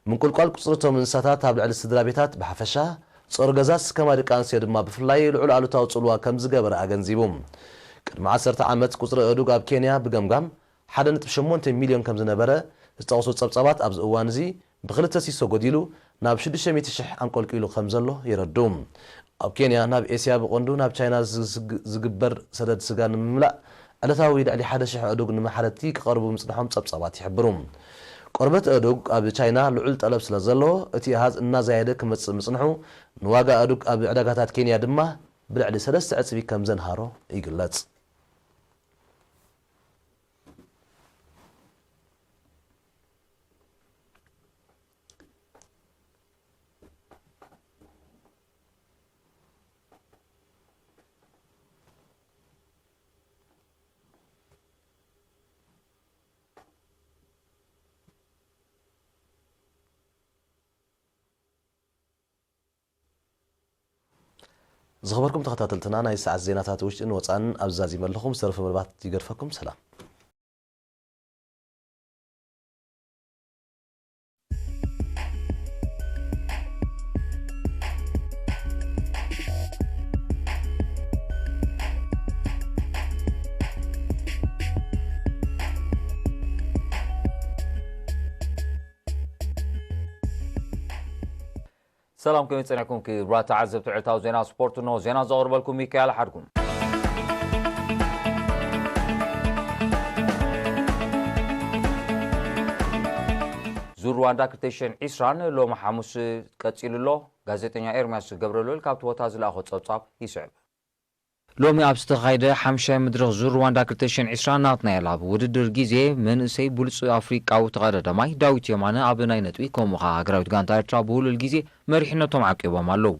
ምንቁልቋል ቁጽሪ እቶም እንስሳታት ኣብ ልዕሊ ስድራ ቤታት ብሓፈሻ፣ ጾር ገዛስ ከማ ደቂ ኣንስትዮ ድማ ብፍላይ ልዑል ኣሉታዊ ጽልዋ ከም ዝገበረ ኣገንዚቡ። ቅድሚ ዓሰርተ ዓመት ቁጽሪ ኣእዱግ ኣብ ኬንያ ብገምጋም ሓደ ነጥቢ ሸሞንተ ሚልዮን ከም ዝነበረ ዝጠቕሱ ጸብጻባት፣ ኣብዚ እዋን እዚ ብኽልተ ሲሶ ጎዲሉ ናብ ሽዱሽተ ሚእቲ ሽሕ ኣንቆልቂሉ ከም ዘሎ የረድኡ። ኣብ ኬንያ ናብ ኤስያ ብቐንዱ ናብ ቻይና ዝዝግ-፣ ዝግበር ሰደድ ስጋ ንምምላእ ዕለታዊ ልዕሊ ሓደ ሽሕ ኣእዱግ ንመሓረድቲ ክቐርቡ ምጽንሖም ጸብጻባት ይሕብሩ። ቆርበት ኣእዱግ ኣብ ቻይና ልዑል ጠለብ ስለ ዘለዎ፣ እቲ ኣሃዝ እናዛየደ ክመጽእ ምጽንሑ ንዋጋ ኣእዱግ ኣብ ዕዳጋታት ኬንያ ድማ ብልዕሊ ሰለስተ ዕጽፊ ከም ዘንሃሮ ይግለጽ። ዝኸበርኩም ተኸታተልትና፣ ናይ ሰዓት ዜናታት ውሽጥን ወጻእን ኣብዚ ዛዚመ ኣለኹ። ዝተረፈ መደባት ይገድፈኩም። ሰላም። ሰላም፣ ከመይ ጸኒሕኩም ክቡራት ተዓዘብቲ ዕለታዊ ዜና ስፖርት? እንሆ ዜና ዘቕርበልኩም ሚካኤል ሓድጉ። ዙር ሩዋንዳ ክልተ ሽሕን ዕስራን ሎሚ ሓሙስ ቀጺሉ ኣሎ። ጋዜጠኛ ኤርምያስ ገብረልኡል ካብቲ ቦታ ዝለኣኾ ጸብጻብ ይስዕብ። ሎሚ ኣብ ዝተኻየደ ሓምሻይ መድረኽ ዙር ሩዋንዳ ክልተ ሽሕን ዕስራን ናትናኤል ኣብ ውድድር ግዜ መንእሰይ ብሉጽ ኣፍሪቃዊ ተቐዳዳማይ ዳዊት የማነ ኣብ ናይ ነጥቢ፣ ከምኡ ኸኣ ሃገራዊት ጋንታ ኤርትራ ብውሉል ግዜ መሪሕነቶም ዓቂቦም ኣለዉ።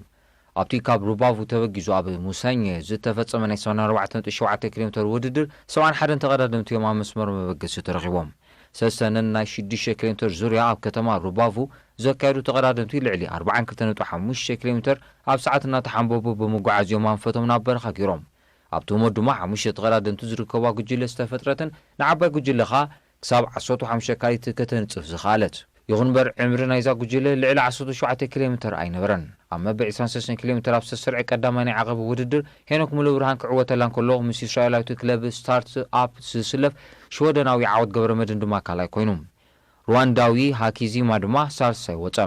ኣብቲ ካብ ሩባቩ ተበጊሱ ኣብ ሙሰኘ ዝተፈጸመ ናይ ሰብዓን ኣርባዕተን ነጥቢ ሸውዓተ ኪሎ ሜተር ውድድር፣ ሰብዓን ሓደን ተቐዳደምቲ እዮም ኣብ መስመር መበገሲ ተረኺቦም። ሰሰነን ናይ ሽዱሽተ ኪሎ ሜተር ዙርያ ኣብ ከተማ ሩባቩ ዘካየዱ ተቐዳደምቲ፣ ልዕሊ ኣርባዓን ክልተን ነጥቢ ሓሙሽተ ኪሎ ሜተር ኣብ ሰዓት እናተሓንበቡ ብምጉዓዝ እዮም ኣንፈቶም ናብ በረኻ ገይሮም። ኣብቲ ህሞት ድማ ሓሙሽተ ተቐዳደምቲ ዝርከባ ጉጅለ ዝተፈጥረትን ንዓባይ ጉጅለ ኸኣ ክሳብ ዓሰርተ ሓሙሽተ ካሊት ከተንጽፍ ዝኸኣለት። ይኹን እምበር፣ ዕምሪ ናይዛ ጉጅለ ልዕሊ ዓሰርተ ሸውዓተ ኪሎ ሜተር ኣይነበረን። ኣብ መበል ዕስራን ሰለስተን ኪሎ ሜተር ኣብ ዝተሰርዐ ቀዳማይ ናይ ዓቐብ ውድድር፣ ሄኖክ ሙሉብርሃን ክዕወተላ እንከሎ፣ ምስ እስራኤላዊት ክለብ ስታርት ኣፕ ዝስለፍ ሽወደናዊ ዓወት ገብረመድህን ድማ ካልኣይ ኮይኑ። ሩዋንዳዊ ሃኪዚማ ድማ ሳልሳይ ወጸ።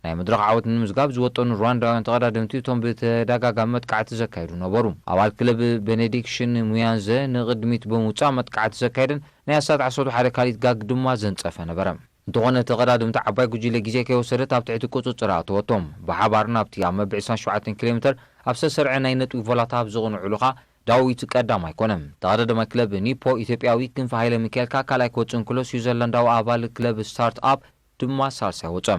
ናይ መድረኽ ዓወት ንምዝጋብ ዝወጠኑ ሩዋንዳውያን ተቐዳደምቲ እቶም ብተደጋጋሚ መጥቃዕቲ ዘካይዱ ነበሩ። ኣባል ክለብ ቤኔዲክሽን ሙያንዘ ንቕድሚት ብምውጻእ መጥቃዕቲ ዘካየደን ናይ ኣስታት ዓሰርተ ሓደ ካልኢት ጋግ ድማ ዘንጸፈ ነበረ። እንተኾነ ተቐዳደምቲ ዓባይ ጉጅለ ግዜ ከይወሰደት ኣብ ትሕቲ ቁጽጽር ኣእተወቶም። ብሓባር ናብቲ ኣብ መበል ዕስራን ሸውዓተን ኪሎ ሜተር ኣብ ዝተሰርዐ ናይ ነጥቢ ቮላታ ኣብ ዝቕንዕሉ ኸኣ ዳዊት ቀዳማይ ኮነ። ተቐዳዳማይ ክለብ ኒፖ ኢትዮጵያዊ ክንፈ ሃይለ ሚካኤል ከኣ ካልኣይ ክወጽእ እንከሎ ስዊዘርላንዳዊ ኣባል ክለብ ስታርት ኣፕ ድማ ሳልሳይ ወጸ።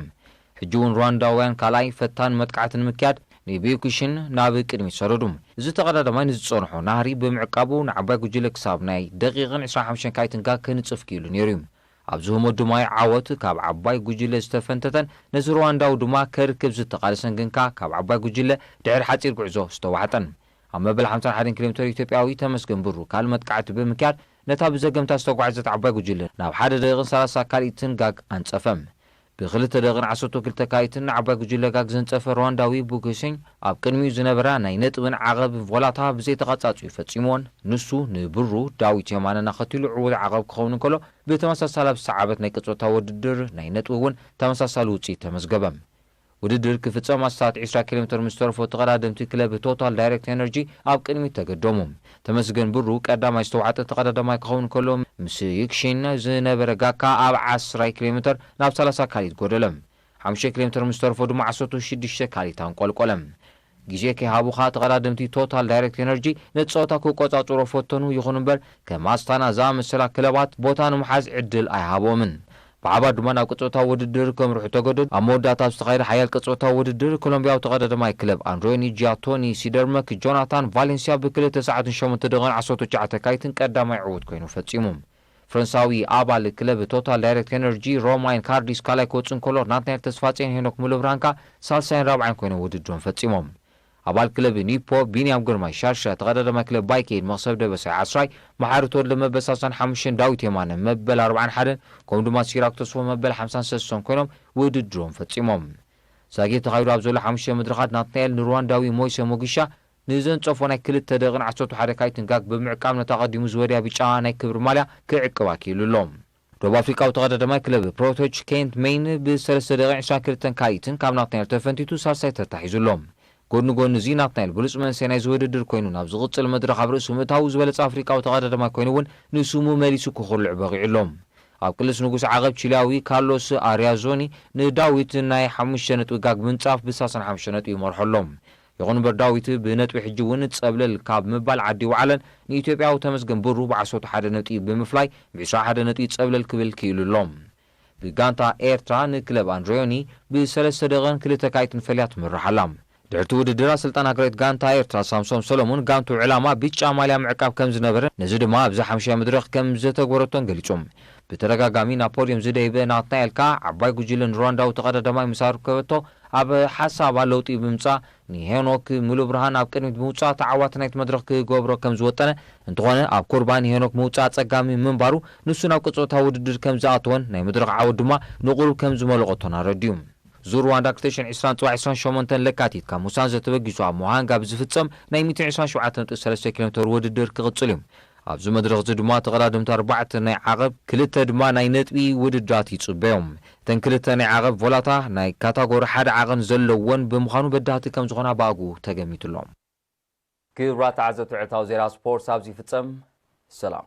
ሕጂ እውን ሩዋንዳውያን ካልኣይ ፈታን መጥቃዕቲ ንምክያድ ንቢኩሽን ናብ ቅድሚት ሰደዱ። እዚ ተቐዳዳማይ ንዝጸንሖ ናህሪ ብምዕቃቡ ንዓባይ ጉጅለ ክሳብ ናይ ደቂቕን ዕስራን ሓሙሽተን ካልኢትን ጋግ ከንጽፍ ክኢሉ ነይሩ እዩ። ኣብዚ ህሞት ድማ ዓወት ካብ ዓባይ ጉጅለ ዝተፈንተተን ነዚ ሩዋንዳዊ ድማ ከርክብ ዝተቓለሰን ግንካ ካብ ዓባይ ጉጅለ ድሕሪ ሓጺር ጉዕዞ ዝተዋሕጠን። ኣብ መበል ሓምሳን ሓደን ኪሎ ሜተር ኢትዮጵያዊ ተመስገን ብሩ ካልእ መጥቃዕቲ ብምክያድ ነታ ብዘገምታ ዝተጓዕዘት ዓባይ ጉጅለ ናብ ሓደ ደቂቕን ሰላሳ ካልኢትን ጋግ ኣንጸፈ። ብክልተ ደቂቕን ዓሰርተ ክልተ ካልኢትን ንዓባይ ጉጅለ ጋግ ዘንጸፈ ሩዋንዳዊ ቡኩሲን ኣብ ቅድሚኡ ዝነበራ ናይ ነጥብን ዓቐብን ቮላታ ብዘይተቓጻጽዩ ፈጺምዎን። ንሱ ንብሩ ዳዊት የማነን ኣኸቲሉ ዕዉት ዓቐብ ክኸውን እንከሎ፣ ብተመሳሳሊ ኣብ ዝሰዓበት ናይ ቅጽበታዊ ውድድር ናይ ነጥቢ እውን ተመሳሳሊ ውጽኢት ተመዝገበ። ውድድር ክፍጸም ኣስታት ዕስራ ኪሎ ሜተር ምስ ተረፎ ተቐዳደምቲ ክለብ ቶታል ዳይሬክት ኤነርጂ ኣብ ቅድሚት ተገደሙ። ተመስገን ብሩ ቀዳማይ ዝተዋሕጠ ተቐዳዳማይ ክኸውን ከሎ፣ ምስ ዩክሺን ዝነበረ ጋካ ኣብ ዓስራይ ኪሎ ሜተር ናብ ሰላሳ ካልኢት ጎደለ። ሓሙሽተ ኪሎ ሜተር ምስ ተረፎ ድማ ዓሰርተ ሽዱሽተ ካልኢት ኣንቆልቆለ። ግዜ ከይሃቡኻ ተቐዳደምቲ ቶታል ዳይሬክት ኤነርጂ ነቲ ጸወታ ክቆጻጽሮ ፈተኑ። ይኹን እምበር ከም ኣስታና ዝኣመሰላ ክለባት ቦታ ንምሓዝ ዕድል ኣይሃቦምን። ብሓባር ድማ ናብ ቅጽበታዊ ውድድር ከምርሑ ተገደዱ። ኣብ መወዳእታ ኣብ ዝተኻየደ ሓያል ቅጽበታዊ ውድድር ኮሎምቢያዊ ተቐዳዳማይ ክለብ ኣንድሮኒ ጂያቶኒ ሲደርመክ ጆናታን ቫሌንሲያ ብክልተ ሰዓትን ሸሞንተ ደቂቕን ዓሰርተ ትሽዓተ ካልኢትን ቀዳማይ ዕዉት ኮይኑ ፈጺሙ። ፈረንሳዊ ኣባል ክለብ ቶታል ዳይሬክት ኤነርጂ ሮማይን ካርዲስ ካልኣይ ክወጽእ እንከሎ ናትናኤል ተስፋጽዮን ሄኖክ ሙሉብርሃን ከኣ ሳልሳይን ራብዓይን ኮይኖም ውድድሮም ፈጺሞም። ኣባል ክለብ ኒፖ ቢንያም ግርማይ ሻሻ፣ ተቐዳዳማይ ክለብ ባይከይድ መኽሰብ ደበሳይ ዓስራይ፣ መሓሪ ተወልደ መበል ሰላሳን ሓሙሽተን፣ ዳዊት የማነ መበል ኣርባዓን ሓደን፣ ከምኡ ድማ ሲራክ ተስፎ መበል ሓምሳን ሰስሶን ኮይኖም ውድድሮም ፈጺሞም። ዛጊት ተኻይዱ ኣብ ዘሎ ሓሙሽተ መድረኻት ናትናኤል ንሩዋንዳዊ ሞይሰ ሞጊሻ ንዘንጸፎ ናይ ክልተ ደቂቕን ዓሰርተ ሓደ ካልኢትን ጋግ ብምዕቃብ ነታ ቀዲሙ ዝወድያ ብጫ ናይ ክብሪ ማልያ ክዕቅባ ክኢሉ ኣሎ። ደቡብ ኣፍሪቃዊ ተቐዳዳማይ ክለብ ፕሮቶች ኬንት ሜይን ብሰለስተ ደቂቕን ዕስራን ክልተን ካልኢትን ካብ ናትናኤል ተፈንቲቱ ሳልሳይ ተታሒዙ ኣሎ። ጎኒ ጎኒ እዚ ናትናኤል ብሉጽ መንእሰይ ናይዚ ውድድር ኮይኑ ናብ ዝቕጽል መድረኽ ኣብ ርእሱ ምእታዉ ዝበለጸ ኣፍሪቃዊ ተቐዳዳማይ ኮይኑ እውን ንስሙ መሊሱ ክኹልዕ በቒዑ ኣሎ። ኣብ ቅልስ ንጉስ ዓቐብ ቺሊያዊ ካርሎስ ኣሪያዞኒ ንዳዊት ናይ ሓሙሽተ ነጥቢ ጋግ ብምንጻፍ ብሳልሳን ሓሙሽተ ነጥቢ ይመርሖ ኣሎ። ይኹን እምበር ዳዊት ብነጥቢ ሕጂ እውን ጸብለል ካብ ምባል ዓዲ ይውዓለን ንኢትዮጵያዊ ተመስገን ብሩ ብዓሰርተ ሓደ ነጥቢ ብምፍላይ ብዕስራ ሓደ ነጥቢ ጸብለል ክብል ክኢሉ ኣሎ። ብጋንታ ኤርትራ ንክለብ ኣንድሪዮኒ ብሰለስተ ደቂቕን ክልተ ካልኢትን ፈልያ ትምራሕ ኣላ። ድሕርቲ ውድድር ኣሰልጣን ሃገራዊት ጋንታ ኤርትራ ሳምሶም ሰሎሙን ጋንቱ ዕላማ ብጫ ማልያ ምዕቃብ ከም ዝነበረ ነዚ ድማ ኣብዚ ሓምሻይ መድረኽ ከም ዘተግበረቶን ገሊጹ። ብተደጋጋሚ ናብ ፖድዮም ዝደይበ ናትናኤል ከኣ ዓባይ ጉጅለ ንሩዋንዳዊ ተቐዳዳማይ ምስ ኣርከበቶ ኣብ ሓሳባ ለውጢ ብምጻእ ንሄኖክ ሙሉብርሃን ኣብ ቅድሚት ብምውጻእ ተዓዋቲ ናይቲ መድረኽ ክገብሮ ከም ዝወጠነ፣ እንተኾነ ኣብ ኩርባ ንሄኖክ ምውጻእ ኣጸጋሚ ምንባሩ ንሱ ናብ ቅጽበታዊ ውድድር ከም ዝኣተወን ናይ መድረኽ ዓወት ድማ ንቑሩብ ከም ዝመለቐቶን ኣረዲኡ። ዙር ሩዋንዳ ክልተ ሽሕን ዕስራን ጽባሕ ዕስራን ሸሞንተን ለካቲት ካብ ሙሳንዘ ተበጊሱ ኣብ ሞሃንጋ ብዝፍጸም ናይ ሚእትን ዕስራን ሸውዓተን ነጥቢ ሰለስተ ኪሎ ሜተር ውድድር ክቕጽል እዩ። ኣብዚ መድረኽ እዚ ድማ ተቐዳደምቲ ኣርባዕተ ናይ ዓቐብ፣ ክልተ ድማ ናይ ነጥቢ ውድድራት ይጽበዮም። እተን ክልተ ናይ ዓቐብ ቮላታ ናይ ካታጎሪ ሓደ ዓቐን ዘለወን ብምዃኑ በዳህቲ ከም ዝኾና ብኣግኡ ተገሚቱ ኣሎ። ክቡራት ተዓዘብቲ ዕለታዊ ዜና ስፖርት ኣብዚ ይፍጸም። ሰላም።